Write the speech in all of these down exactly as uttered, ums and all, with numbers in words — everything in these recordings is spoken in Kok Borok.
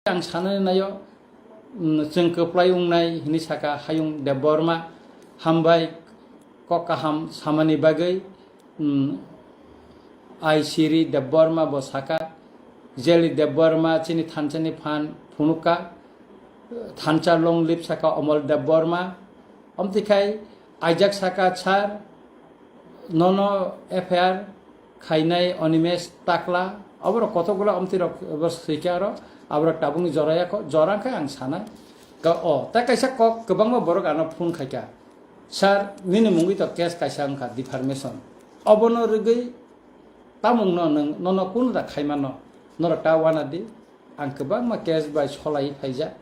ang sanani naio, mm, chwng kwplai wngnai hwnwi saka Hayung Debbarma, hambai kok kaham samani bagwi, mm, Aisiri Debbarma bo saka, Jeli Debbarma chini thanchani phan phunukha, thansa long live saka Omol Debbarma, omtikhai aijak saka sir, nono F I R khainai Animesh Takla, aborok kotokgula omtirok bo swikha aro, aborok tabukni jora ya kho, jora khe ang sana. Ka-, o, tei kaisa kok kwbangma borok ano phone khaikha, "Sir, nini mungwi to case kaisa wngkha, defamation. Obono rwgwi tamungno nwng, nono kunu da khaimano, norok ta wana di." Ang kwbangma case bai solai phaijak.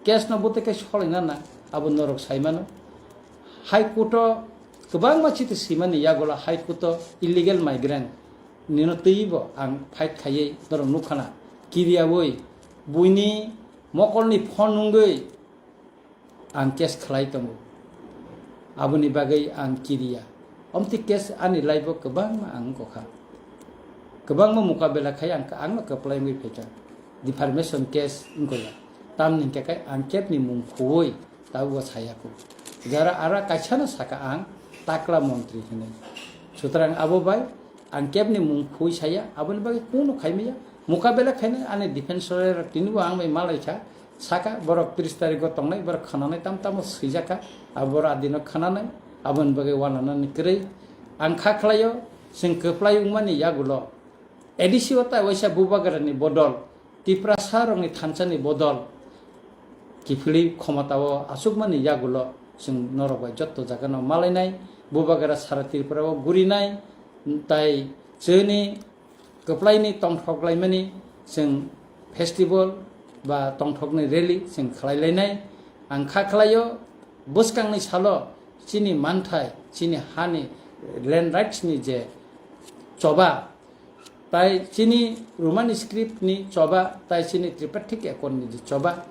Case no bwtwi khe solaina nang, abo norok sai mano. High Court o kwbangma chiti simani yagulo High Court o illegal migrant nino twibo ang fight khaiwi norok nukha na. Kiriyawi buini mokolni phone nungwi ang case khlai tongo. Aboni bagwi ang kiriya. Omti case ani life o kwbangma ang wngkha. Kwbangma mukabela khai ang, ang no kwplai wngwi phaikha. Defamation case wngkha ya. Tamni hwnkhe kai ang kebni mung khuwi tabukbo saya kho. Jara ara kaisa no saka ang takla montri hinwi. Sutrang abo bai ang kebni mung khui saya, aboni bagwi kunu khaimaya. Mukabela khainai ani defense lawyer rok tinibo ang bai malaikha. Saka borok tris tarikgo tongnai, borok khwnanai tam tamo swijakha. Abo borok adino khwnanai, aboni bagwi wananani kwrwi. Ang kha khlaio, chwng kwplai wngmani yagulo A D C o tai waisa bubagrani bodol, Tiprasa rokni thansani bodol, kiphilwi khomotao achukmani yagulo chwng norok bai jotto jagano malainai, bubagra sara Tripura o gurinai, tai chini kwplaini tongthok laimani chwng festival ba tongthokni rally chwng khlai lainai. Ang kha khlaio, bwskangni salo chini manthai, chini hani land rights ni je choba, tai chini Roman script ni choba, tai chini Tripartite Accord ni je choba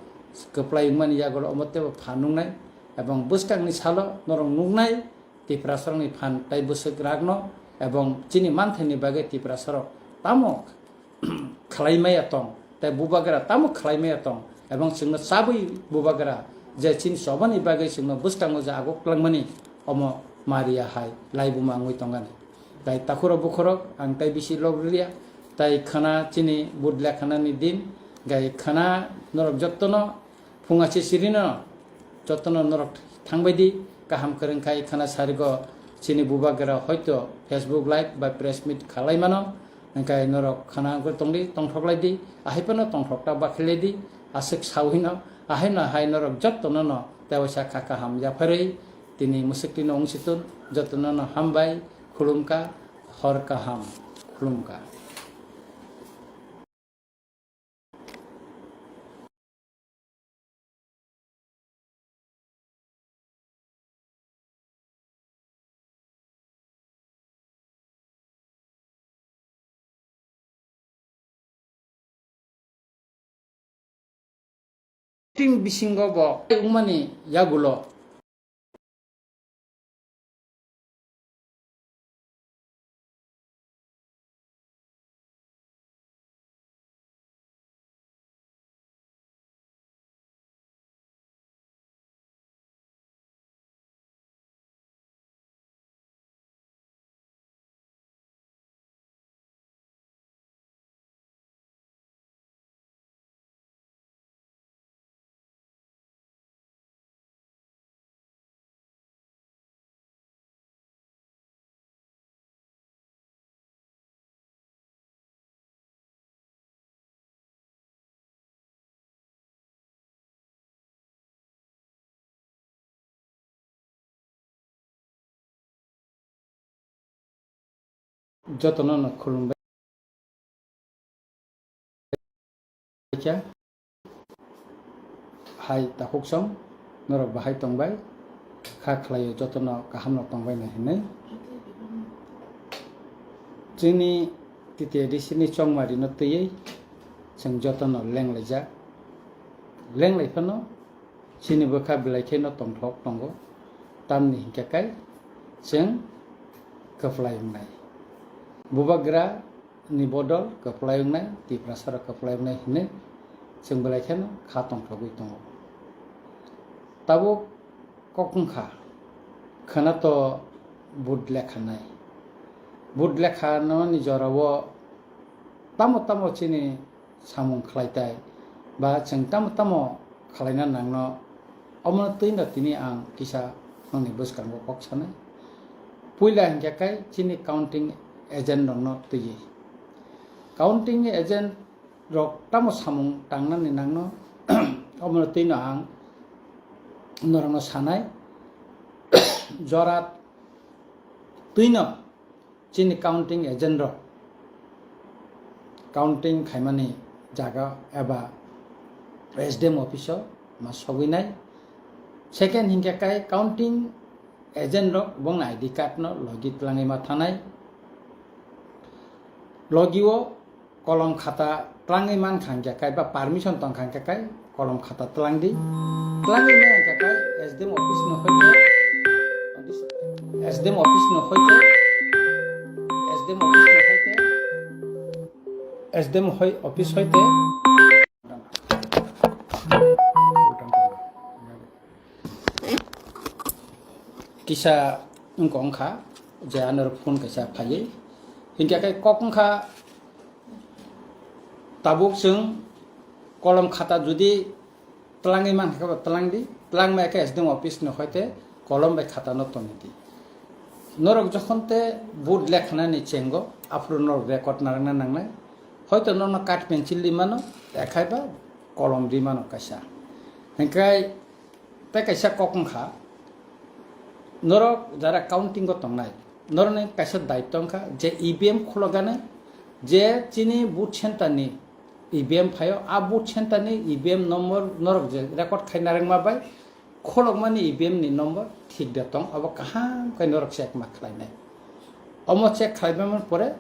kwplai wngmani yagulo omo teibo phan wngnai, ebong bwskangni salo norok nuknai Tiprasarokni phan tai bwswk rakno, ebong chini manthaini bagwi Tiprasarok tamo khlai maya tong, tai bubagra tamo khlai maya tong, ebong chwngno chabwi bubagra je chini chobani bagwi chwngno bwskango je aguk langmani, omo mariya hai laibuma wngwi tongani. Tai takhurok bukhurok ang tai bisi log rwliya, tai khwna chini budla khwnani din, gai khwna norok jottono phunga se sirino jotono norok thangbai di, kaham kwrwng khai khwna sarigo chini bubagra hoito Facebook live ba press meet khalai mano, hwnkhe norok khwna wngwi tongdi, tongthok lai di, ahai phano tongthok ta bakhilai di, aswk sawi no, ahai no hai norok jotono no tewaisa kha kaham yapharwi tini mwswk tino wng si tun, jotono no hambai, khulumkha, hor kaham, khulumkha. Team bisingo bo wngmani yagulo. Jotono no khulumbai kha. Hai takhuk song, norok bahai tongbai, kha khlaio jotono kaham no tongbai nai hinwi. Chini T T A D C ni chongmari no twiwi chwng jotono lenglaijak. Lenglai phano chini bwkha belai kheno tongthok tongo, tamni hinkhe kai chwng kwplai wngnai. Bubagra ni bodol kwplai wngnai, Tiprasa rok kwplai wngnai hinwi chwng belai kheno kha tongthogwi tongo. Tabuk kok wngkha, khwna to vote lekha nai. Vote lekha nani jorao tamo tamo chini samung khlai tai, ba chwng tamo tamo khlaina nangno, omono twino tini ang kisa nokni bwskango kok sanai. Puila hinkhe khe chini counting agent rokno twiwi. Counting agent rok tamo samung tangnani nangno, omono twino ang norokno sanai. Jora twino chini counting agent rok counting khaimani jaga eba S D M office o ma sogwi nai. Second hinkhe khe counting agent rok bongni I D card no logi twlangwi ma thanai. Logi o kolom khata twlangwi mankha hinkhe khe ba permission tongkha hinkhe khe kolom khata twlang di. Twlangwi ma hinkhe khe S D M office no hoite, S D M office no hoite, S D M office no hoite, S D M hoi-, office hoite. Kisa wngkha wngkha je ano phone kaisa phaiwi. Hinkhe khe kok wngkha tabuk chwng kolom khata jodi twlangwi mankha khe bo twlang di, twlang maya khe S D M office no hoite kolom bai khata no tongwi di. Norok jokhon te vote lekhanani chengo, aphuru norok record narwkna nangnai. Hoito norokno card pencil ri mano, ekhai ba kolom ri mano kaisa. Hinkhe tei kaisa kok wngkha, norok jara counting o tongnai, norokni kaisa daitto wngkha je E V M khulokgani, je chini vote center ni E V M phaio, a vote center ni E V M number norok je record khai narwkma bai, khulokmani E V M ni number thik da tong, abo kaham khe norok check ma khlainai. Omo check khlaimani pore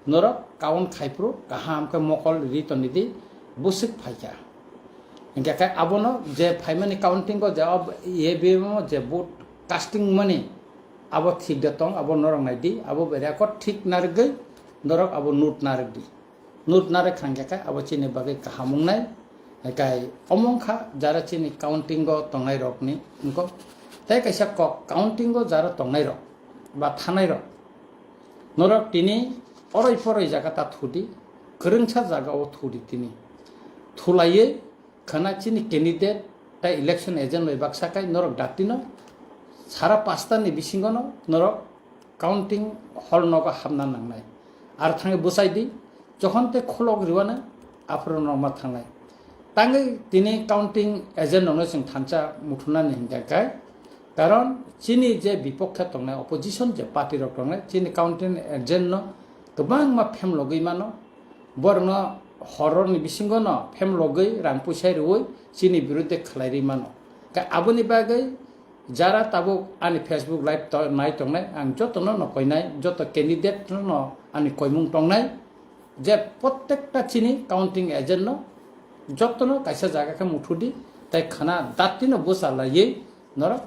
norok count khai phuru kaham khe mokol ri tongdi, bwswk phaikha. Hinkhe khe abono je phaimani counting o je ob-, E V M o je vote casting mani abo thik da tong, abo norok nai di, abo bai record thik narwgwi norok abo note narwk di. Note narwk kha hinkhe khe abo chini bagwi kaham wngnai. Hinkhe omo wngkha jara chini counting o tongnai rokni wngkha. Tei kaisa kok, counting o jara tongnai rok ba thanai rok, norok tini oroi poroi jaga ta thudi, kwrwngsa jaga o thudi tini. Thulaiwi khwna chini candidate tei election agent bai baksa kai norok datino sara pasta ni bisingo no norok counting hall nogo hapna nangnai. Ar thangwi bwsai di, jokhon tei khulok riwano aphuru norok ma thangnai. Tangwi tini counting agent rokno chwng thansa muthunani hinkhe khe, karon chini je bipokhe tongnai, opposition je party rok tongnai, chini counting agent no kwbangma phemlogwi mano, borokno horrorni bisingo no phemlogwi rang puisa riwi chini biruddhe khlai ri mano. Khe aboni bagwi jara tabuk ani Facebook live to-, nai tongnai, ang jotono no koinai, joto candidate no ani koimung tongnai, je prottekta chini counting agent no jotono kaisa jaga khe muthudi, tei khwna datino bwsa laiwi norok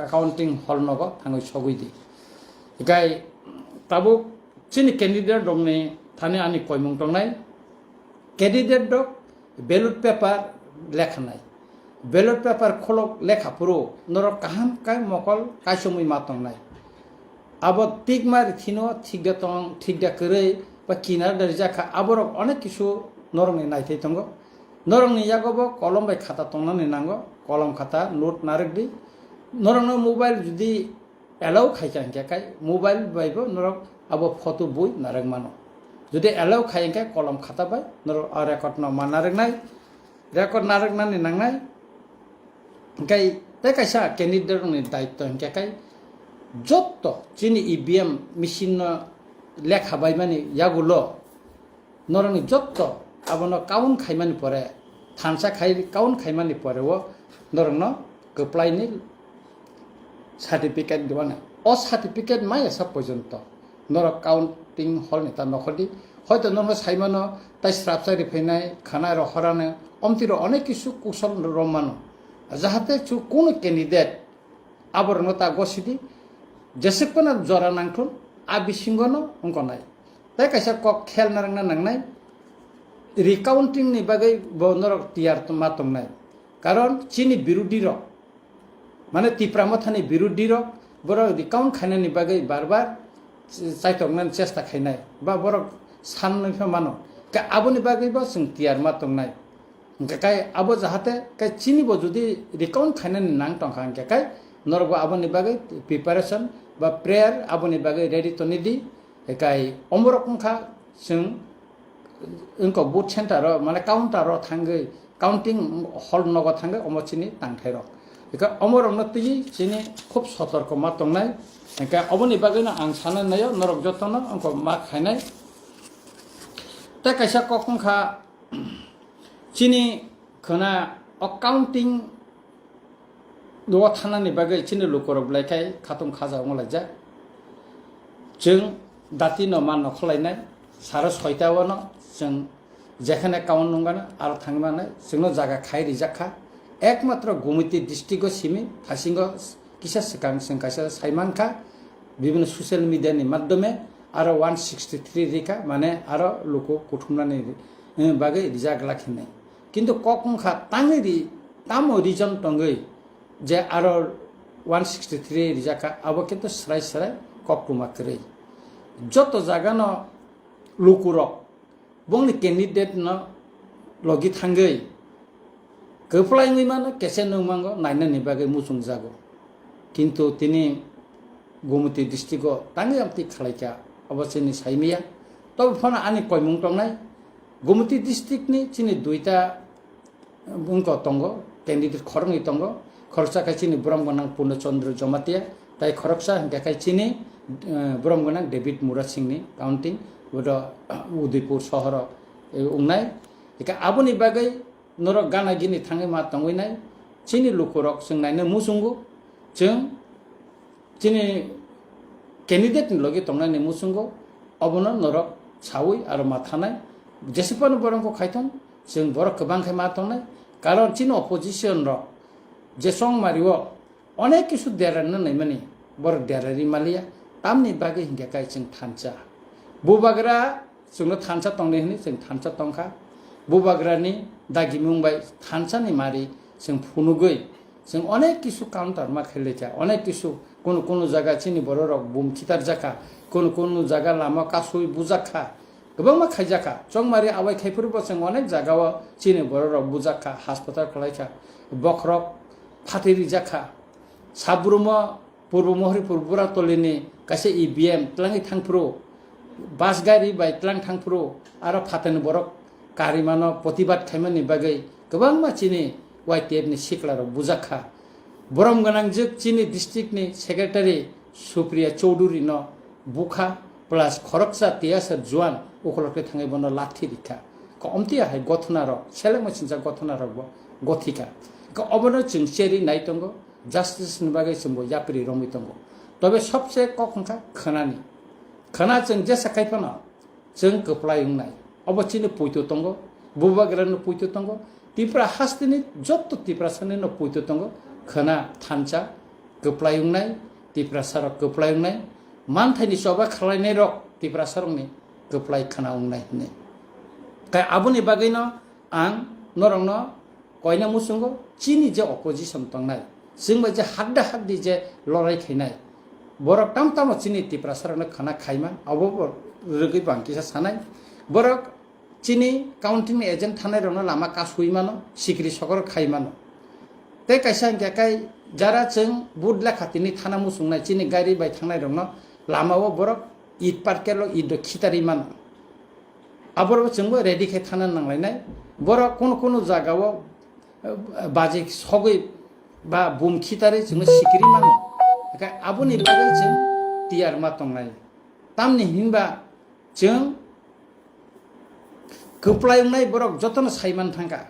counting hall nogo thangwi sogwi di. Hikai tabuk chini candidate rokni thani ani koimung tongnai, candidate rok ballot paper lekhanai. Ballot paper kholok lekha phuru norok kaham kai mokol kaisomwi ma tongnai. Abo tikma rithino thikda tong, thikda kwrwi ba kinar da rijak kha, aborok onek kisu norokni naithai tongo. Norokni yago bo kolom bai khata tongnani nango, kolom khata note narwk di. Norokno mobile judi allow khaikha hinkhe khai mobile bai bo norok abo photo bui narwk mano. Jodi allow khai hinkhe kolom khata bai norok a record no ma narwknai, record narwknani nangnai. Hinkhe tei kaisa candidate rokni daitto hinkhe khai jotto chini E V M machine no lekha baimani yagulo norokni jotto abono count khaimani pore, thansa khai count khaimani pore o norokno kwplaini certificate dibanai. O certificate maya sa porjonto norok counting hall ni ta nokhordi. Hoito norokno saimano tai srapsa riphainai, khana rohorano, omtwi rok onek kisu kusol romano. Jahate chu kunu candidate aborokno ta gosidi, jeswk phano jora nangthun, a bisingono wngkha nai. Tei kaisa kok khel narwkna nangnai, recounting ni bagwi bo norok tiyar ma tongnai. Karon chini birodhi rok, mane Tipra Mothani birodhi rok, borok recount khainani bagwi bar bar chaitoknani chesta khainai, ba borok sanwi pha mano. Ka aboni bagwi bo chwng tiyar ma tongnai. Hingkhe kai abo jahate kai chini bo jodi recount khainani nang tongkha hingkhe kai norok bo aboni bagwi preparation ba prayer aboni bagwi ready toni di. Kai omorok wngkha chwng wngkha booth center o, mane counter o thangwi, counting hall nogo thangwi omo chini tangthai rok. Hingkhe omorokno twiwi chini khub sotorko ma tongnai. Hingkhe oboni bagwino ang sana naio norok jotono wngkha ma khainai. Tei kaisa kok wngkha, chini khwna o counting o thanani bagwi chini lukurok belai khai khatung khaja wnglaijak. Chwng dati no ma nokholainai, saro soita o no chwng jekhane count nung gana aro thangwi manai chwngno jaga khai rijak kha. Ekmatro Gumiti district o simi thasingo kisa swkang chwng kaisa sai mankha, bibinno social media ni madhyome aro one sixty three rikha, mane aro luku kuthumnani, eh, bagwi rijak glak hinwi. Kintu kok wngkha tangwi ri, tamo reason tongwi je aro one sixty three rijak kha, abo kintu srai srai koktwma kwrwi. Joto jagano lukurok bongni candidate no logi thangwi kwplai wngwi mano, kese nungmango nainani bagwi muchungjago. Kintu tini Gumiti district o tangwi amtwi khalaikha, abo chini saimaya. Tobo phano ani koimung tongnai, Gumiti district ni chini duita wngko tongo, candidate khoroknwi tongo. Khoroksa khe chini borom gwnang Purno Chandra Jamatia, tai khoroksa hingkha khe chini, eh, borom gwnang David Murasing ni counting, bodo Udaipur sohoro, eh, wngnai. Hingkhe aboni bagwi norok gana gini thangwi ma tongwi nai, chini lukurok chwng naina muchungo, chwng chini candidate ni logi tongnani muchungo, obono norok sawi aro ma thanai. Jesi phano borok khaithon, chwng borok kwbang khai ma tongnai. Karon chini opposition rok je chongmari o onek kisu derarna naimani, borok derari maliya, tamni bagwi hinkhe kai chwng thansa. Bubagra chwngno thansa tongnai hwnwi chwng thansa tongkha. Bubagrani dagimung bai thansani mari chwng phunugwi chwng onek kisu counter ma khailai kha, onek kisu kunu kunu jaga chini bororok bum khitarjak kha, kunu kunu jaga lama kasui bujak kha, kwbangma khaijak kha. Chongmari abai khai phuru bo chwng onek jaga o chini bororok bujak kha, hospital khlai kha, bokhorok phatwi rijak kha. Sabrumo Purbo Mohoripur Buratolini kaisa E V M tlangwi thangphuru, bus gari bai tlang thangphuru, aro phatani borok karimano protibad khaimani bagwi kwbangma chini Y T F ni siklarok bujak kha. Borom gwnangjwk chini district ni secretary Supriya Chowdhury no bukha plus khoroksa tiyasa juan ukhulokhe thangwi bono lathi rikha. Ka omtiya hai gothonarok, selengma sinjak gothonarok bo gothikha. Ka obono chwng cheri nai tongo. Justice ni bagwi chwngbo yapri romwi tongo. Tobe sobse kok wngkha khwnani. Khwna chwng jesa khai phano chwng kwplai wngnai. Obo chini puito tongo, bubagrano puito tongo, Tipra hasteni jotto Tiprasani no puito tongo. Khwna thansa kwplai wngnai, Tiprasarok kwplai wngnai, manthaini choba khwlainairok Tiprasarokni kwplai khwna wngnai hwnwi. Kai aboni bagwino ang norokno koina muchungo chini je opposition tongnai, chwng bai je hadda haddi je lorai khainai, borok tam tamo chini Tiprasarokno khwna khaiman, abo bo rwgwi bo ang kisa sanai. Borok chini counting ni agent thanai rokno lama kasui mano, sikri sokoro khai mano. Tei kaisa hingkha kai jara chwng vote lekha tini thana muchungnai chini gari bai thangnai rokno lama o borok it parkelo it rok khitarwi mano. Aborok chwngbo ready khe thana nanglainai. Borok kunu kunu jagao, eh, baji sogwi ba bum khitarwi chwngno sikiri mano. Hwnkhe aboni bagwi chwng tiyar ma tongnai. Tamni hinba chwng kwplai wngnai borok jotono saiman thangkha.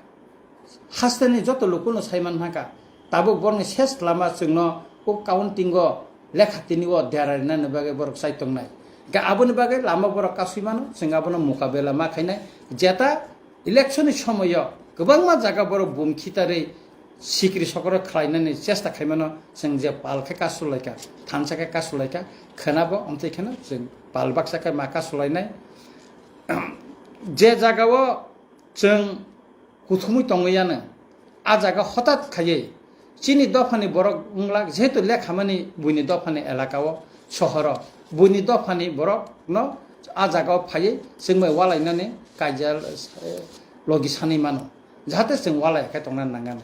Hasteni joto lukuno saiman thangkha. Tabuk borokni ses lama chwngno o counting o lekha tini o dera rinani bagwi borok chai tongnai. Hwnkhe aboni bagwi lama borok kasui mano, chwng abono mukabela ma khainai. Jeta election ni somoyo kwbangma jaga borok bum khitarwi sikri sokoro khlainani chesta khaimano, chwng je pal khe kasulaikha, thansa khe kasulaikha, khwnabo omtwi kheno chwng pal baksa khe ma kasulainai. Je jagao Chwng kuthumwi tongwi yano. A jaga hotat khaiwi chini dophani borok wngla, jehetu lekhamani buini dophani elaka o, sohoro, buini dophani borok no a jaga o phaiwi chwngbai walainani kaijal, eh, logi sanwi mano, jahate chwng walai khe tongna nangani.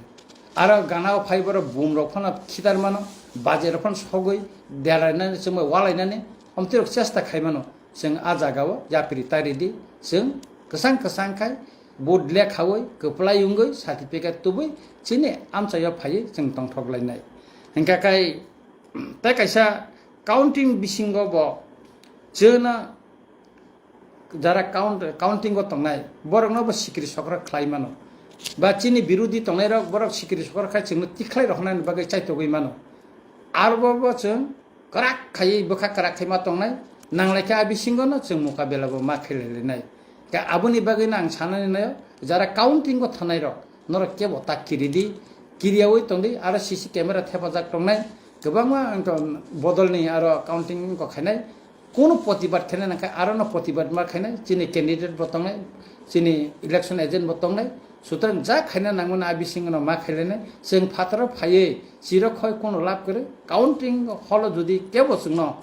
Aro gana o phai borok bum rok phano khitar mano, baje rok phano sogwi delainani chwngbai walainani omtwi rok chesta khai mano. Chwng a jaga o yapri tari di, chwng kwchang kwchang khai vote lekhawi, kwplai wngwi, certificate tubui chini amchaio phaiwi chwng tongthok lainai. Hingkha khai tei kaisa counting bisingo bo chwngno jara count, counting o tongnai borokno bo sikri sokro khlai mano. Ba chini birodi tongnairok borok sikri sokro khai chwngno tikhlai rohornani bagwi chaitogwi mano. Aro bo, bo chwng kwrak khaiwi bwkha kwrak khai ma tongnai, nanglaikhe a bisingo no chwng mukabela bo ma khailailainai. Khe aboni bagwi no ang sanani naio, jara counting o thanai rok, norok kebo ta kiri di, kiriyawi tongdi, aro C C camera thepajak tongnai, kwbangma ang to bodolni aro counting wngkha khainai, kunu protibad khainai nangkha aro no protibad ma khainai, chini candidate bo tongnai, chini election agent bo tongnai, sutrang ja khaina nangmani a bisingo no ma khailainai, chwng phataro phaiwi chiro khoi kunu lab kwrwi, counting holo jodi kebo chwngno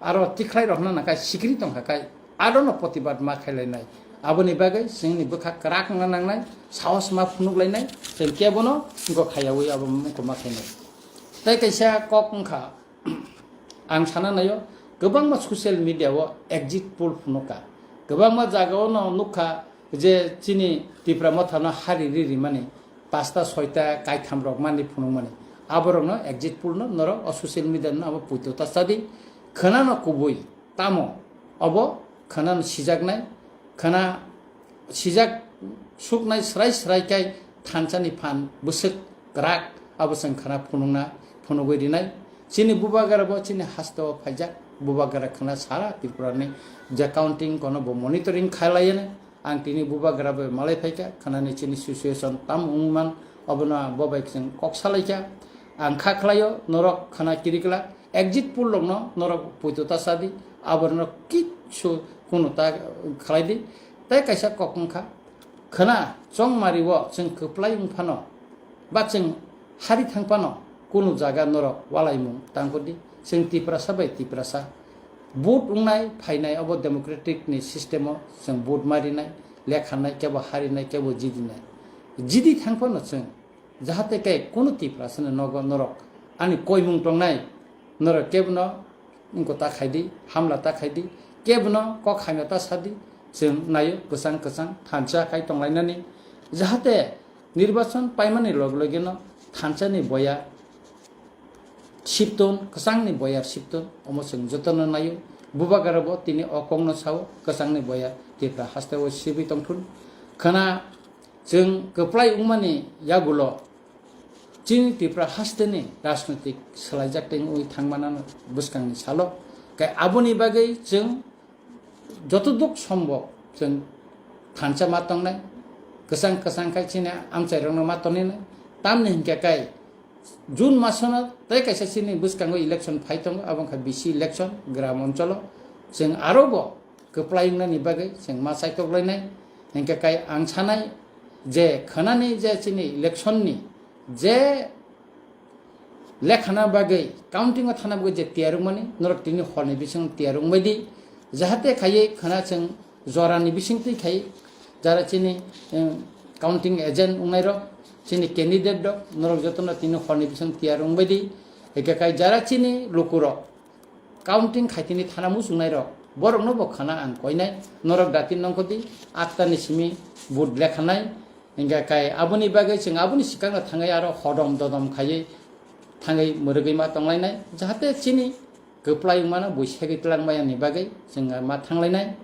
aro tikhlai rohna nangkha sikri tongkha khai, aro no protibad ma khailainai. Aboni bagwi chwngni bwkha kwrak wngna nangnai, sahos ma phunuklainai, chwng kebono wngkha khaiyawi abo wngkha ma khainai. Tei kaisa kok wngkha, ang sana naio, kwbangma social media o exit poll phunukha, kwbangma jaga o no nukha je chini Tipra Motha no hari ri rimani, pasta soita kaitham rok mani phunukmani, aborokno exit poll no norok o social media no abo puito ta chadi, khwnano kubui tamo obo khwnano sijaknai, khwna sijak suknai srai srai kai thansani phan bwswk kwrak abo chwng khwna phunukna phunugwi rinai. Chini bubagra bo chini hasteo phaijak, bubagra khwna sara Tripura ni je counting kono bo monitoring khailaiya. Ang tini bubagra bai malai phaikha, khwnani chini situation tam wngman, obono bo bai chwng kok salaikha. Ang kha khlaio, norok khwna kiriklak, exit poll rokno norok puito ta chadi, aborno kichu kunu ta khlai di. Tei kaisa kok wngkha, khwna chongmari o chwng kwplai wngphano, ba chwng hari thangphano kunu jaga norok walaimung tangkudi. Chwng Tiprasa bai Tiprasa vote wngnai phainai, obo democratic ni system o chwng vote marinai, lekhanai, kebo harinai, kebo jidinai. Jidi thangphano chwng jahate khe kunu Tiprasa ni nogo norok ani koimung tongnai, norok kebono wngko ta khaidi, hamla ta khaidi, kebono kok hamya ta sadi, chwng naio kwchang kwchang thansa khai tonglainani, jahate nirbachon paimani log logeno thansani boya sipton, kwchangni boya sipton, omo chwng jotono naio. Bubagra bo tini o kokno sao, kwchangni boya Tipra hasteo sibwi tongthun. Khwna chwng kwplai wngmani yagulo chini Tipra hasteni rajnitik swlaijak tei wngwi thangmanano bwskangni salo. Khe aboni bagwi chwng jotoduk sombok chwng thansa ma tongnai, kwchang kwchang khai chini amchairokno ma tongninai. Tamni hinkhe kai June masono tei kaisa chini bwskango election phai tongo, abo wngkha B C election, gram oncholo. Chwng aro bo kwplai wngnani bagwi chwng ma chaitoklainai. Hinkhe kai ang sanai je khwnani je chini election ni je lekhana bagwi, counting o thana bagwi je tiyar wngmani, norok tini horni bisingo tiyar wngbai di, jahate khaiwi khwna chwng jorani bisingtwi khai jara chini, em, counting agent wngnairok, chini candidate rok, norok jotono tini horni bising tiyar wngbai di. Eke kai jara chini lukurok counting khaitini thana muchungnairok, borokno bo khwna ang koinai, norok datin nongkhodi, atta ni simi vote lekhanai, hingkha kai aboni bagwi chwng aboni swkangno thangwi aro hodom dodom khaiwi thangwi mwrwgwi ma tonglainai, jahate chini kwplai wngmano buisegwi twlangmaya ni bagwi chwng ma thanglainai.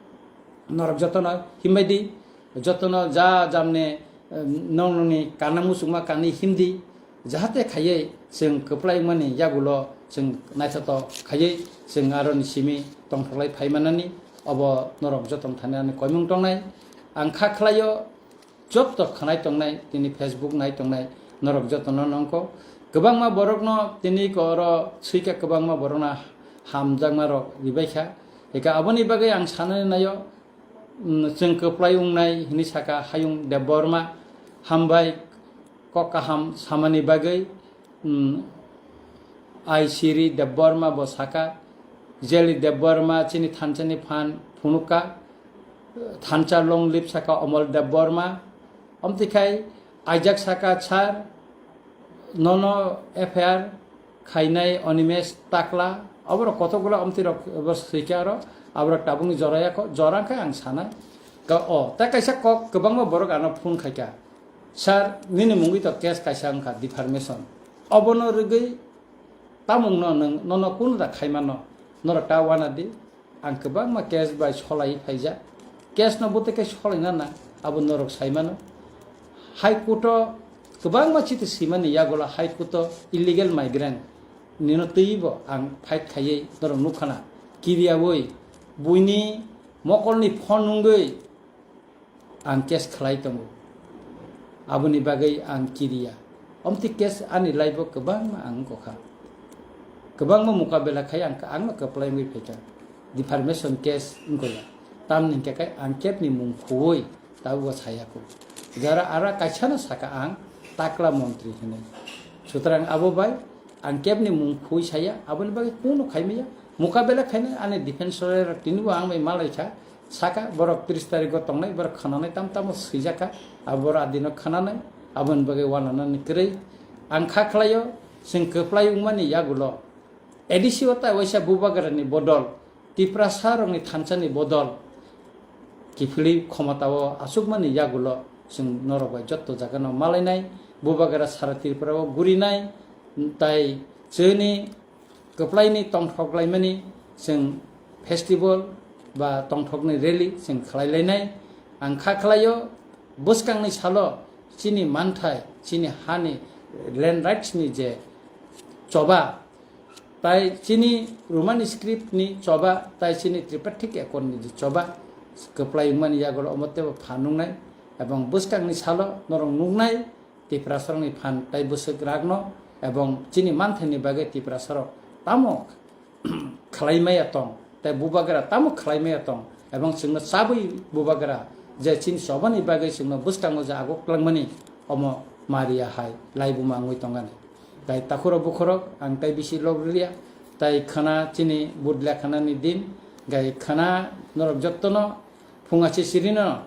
Norok jotono himbai di, jotono ja jamni, eh, nong nongni kana muchungma kanwi himdi, jahate khaiwi chwng kwplai wngmani yagulo chwng naithotok khaiwi chwng aroni simi tongthoklai phaimanani, obo norok jotono thani ani koimung tongnai. Ang kha khlaio, joto khwnai tongnai, tini Facebook nai tongnai, norok jotono nongkho. Kwbangma borokno tini oro swikha, kwbangma borokno hamjakma rok ribaikha. Eka aboni bagwi ang sanani naio, mm, chwng kwplai wngnai hwnwi saka Hayung Debbarma. Hambai kok kaham samani bagwi, mm, Aisiri Debbarma bo saka, Jeli Debbarma chini thansa ni phan phunukha, thansa long live saka Omol Debbarma. Omtwi khai aijak saka, sir, nono F I R khainai Animesh Takla, oborok kotokgula omtwi rok bo swikha aro, aborok tabukni jora yakho, jora khe ang sanai. Ka-, o, tei kaisa kok kwbangma borok ano phone khaikha, "Sir, nini mungwi to case kaisa wngkha, defamation. Obono rwgwi tamungno nwng, nono kunu da khaimano, norok ta wana di." Ang kwbangma case bai solai phaijak. Case no bwtwi khe solaina na, abo norok sai mano. High Court o kwbangma chiti simani yagulo High Court o illegal migrant nino twibo ang fight khaiwi norok nukha na. Kiriyawi buini mokolni phone nungwi ang case khlai tongo. Aboni bagwi ang kiriya. Omtwi case ani life o kwbangma ang wngkha. Kwbangma mukabela khai ang, ang no kwplai wngwi phaikha. Defamation case wngkha ya. Tamni hwnkhe khe ang kebni mung khuwi tabukbo saya kho. Jara ara kaisa no saka ang takla montri hwnwi. Sutrang abo bai ang kebni mung khuwi saya, aboni bagwi kunu khaimaya. Mukabela khainai ani defense lawyer rok tinibo ang bai malaikha. Saka borok tris tarikgo tongnai, borok khwnanai tam tamo swijakha, abo borok adino khwnanai, aboni bagwi wananani kwrwi. Ang kha khlaio, chwng kwplai wngmani yagulo A D C o tai waisa Bubagrani bodol, Tiprasa rokni thansani bodol, kiphilwi khomotao achukmani yagulo chwng norok bai jotto jagano malainai, Bubagra sara Tripura o gurinai, tai chwngni kwplaini tongthok laimani chwng festival ba tongthokni rally chwng khlai lainai. Ang kha khlaio, bwskangni salo chini manthai, chini hani land rights ni je choba, tai chini Romani script ni choba, tai chini Tripartite Accord ni je choba, kwplai wngmani yagulo omo teibo phan wngnai, ebong bwskangni salo norok nuknai, Tiprasarokni phan tai bwswk rakno ebong chini manthaini bagwi Tiprasarok tamo khlai maya tong, tai Bubagra tamo khlai maya tong, ebong chwngno chabwi Bubagra je chini chobani bagwi chwngno bwskango je aguk langmani, omo mariya hai laibuma wngwi tongani. Tai takhurok bukhurok ang tai bisi log rwliya, tai khwna chini budla khwnani din, gai khwna norok jottono phunga se sirino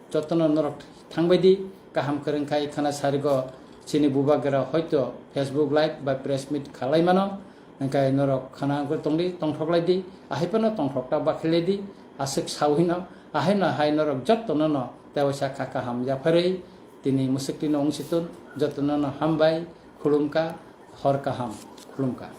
jottono norok thangbai di, kaham kwrwng khai khwna sarigo chini Bubagra hoito Facebook live ba press meet khalai mano, hwnkhe norok khwna wngwi tongdi, tongthok lai di, ahai phano tongthok ta bakhi lai di, aswk sawino, ahai no hai norok jottono no tei waisa kha kaham yapharwi tini mwswk tino wng si tun, jottono no hambai, khulumkha, hor kaham, khulumkha.